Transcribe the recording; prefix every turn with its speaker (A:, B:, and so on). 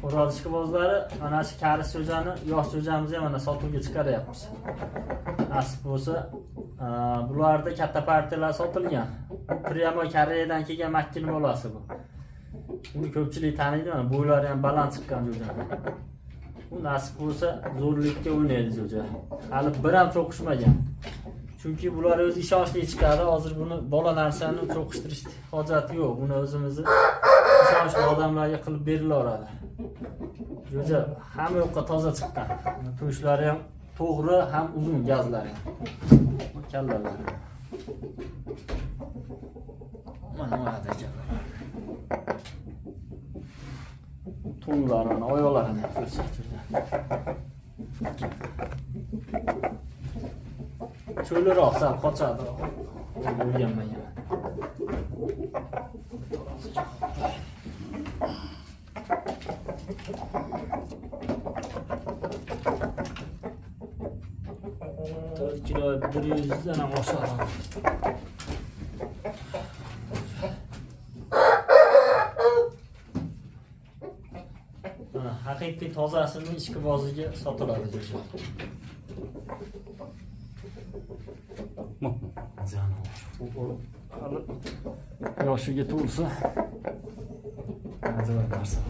A: Xo'roz ishqibozlari, mana shu karis jo'jani, yosh jo'jamizni ham mana sotuvga chiqaryapmiz. Nasib bo'lsa, bularda katta partiyalar sotilgan. Prямо Koreyadan kelgan Makkini bolasi bu. Buni ko'pchilik taniydi, mana bo'ylari ham baland chiqqan jo'jani. Bu nasib bo'lsa zo'rlikka o'ynaydi jo'ja. Hali bir ham cho'qishmagan. Chunki bular o'zi ishonchli chiqadi. Hozir buni bola narsani cho'qishtirish hojati yo'q. Buni o'zimizni ishonchli odamlarga qilib berilaveradi. Jo'ja hamma yoqqa toza chiqqan. To'shlari ham to'g'ri, ham uzun gazlari. Kallalari. Mana mana ekanlar. To'nlarini, oyoqlarini ko'rsatib. Cho'liroq sal qochadi. O'rganmagan. To'rt kilo 100dan ham oshadi. Haqiqiy tozasini ishqiboziga sotiladi jo'ja. Hali yoshiga to'lsa ajoyib narsa.